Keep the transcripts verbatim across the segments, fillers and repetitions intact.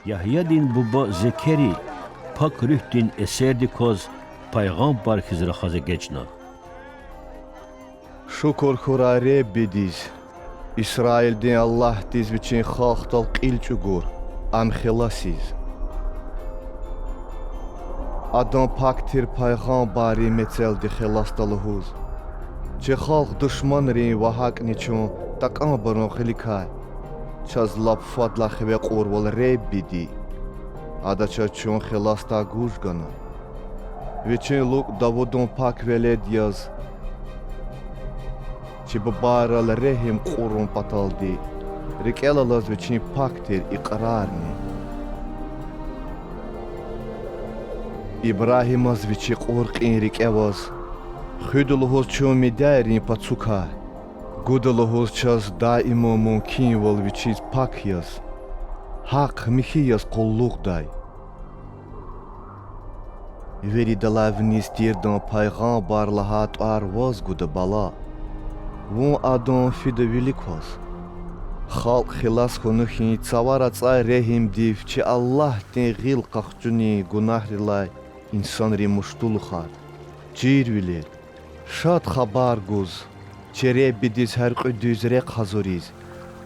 Ягьядин буба Зекери Пак Руьгьдин эсердик кваз пайгъамбар хьиз рахаз эгечӀна. Шукур хьурай Реббидиз, Исраилдин Аллагьдиз, Вичин халкьдал кьил чӀугур, ам хилас ийиз. Адан пак тир пайгъамбаррин мецелди хиласда лугьуз: чи халкь душманрин ва гьакӀни чун такӀанбурун къиликай. Чаз лап фадлай хиве кьурвал Реббиди я. Ада чаз чун хиласдай гуж гана. Вичин лукӀ Давудан пак велед яз, чи бубайрал регьим кьурун паталди, рикӀел алаз вичин пак тир икьрарни. Ибрагьимаз вичи кьур кьин рикӀе аваз, хуьда лугьуз чун мидяйрин пацукай, гуда лугьуз чаз даиман мумкинвал вичиз пак яз, гьахъ, михьи яз къуллугъдай. Виридалай виниз тирдан пайгъамбар лагьай тӀвар ваз гуда, бала. Вун адан фида вилик кваз. Халкь хилас хьунухьин цавара цӀай регьимдив чи Аллагьдин гъил къахчунин гунагьрилай инсанрин муштулухар, чирвилер, шад хабар гуз, чи Реббидиз гьяркьуь дуьз рехъ гьазуриз,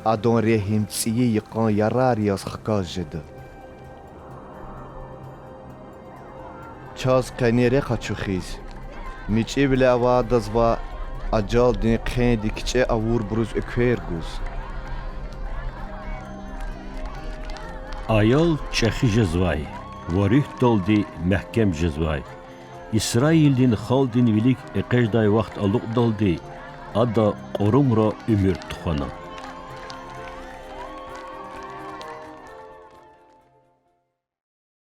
Адан регьим цӀийи йикъан ярар яз хкаж жеда. Чаз къени рехъ ачухиз, мичӀивиле авайдаз ва ажалдин хъенди кичӀе авурбуруз эквер гуз. Аял чӀехи жезвай ва руьгьдалди мягькем жезвай, Исраилдин халкьдин вилик экъечӀдай вахт алукьдалди ада кьурумра уьмуьр тухвана.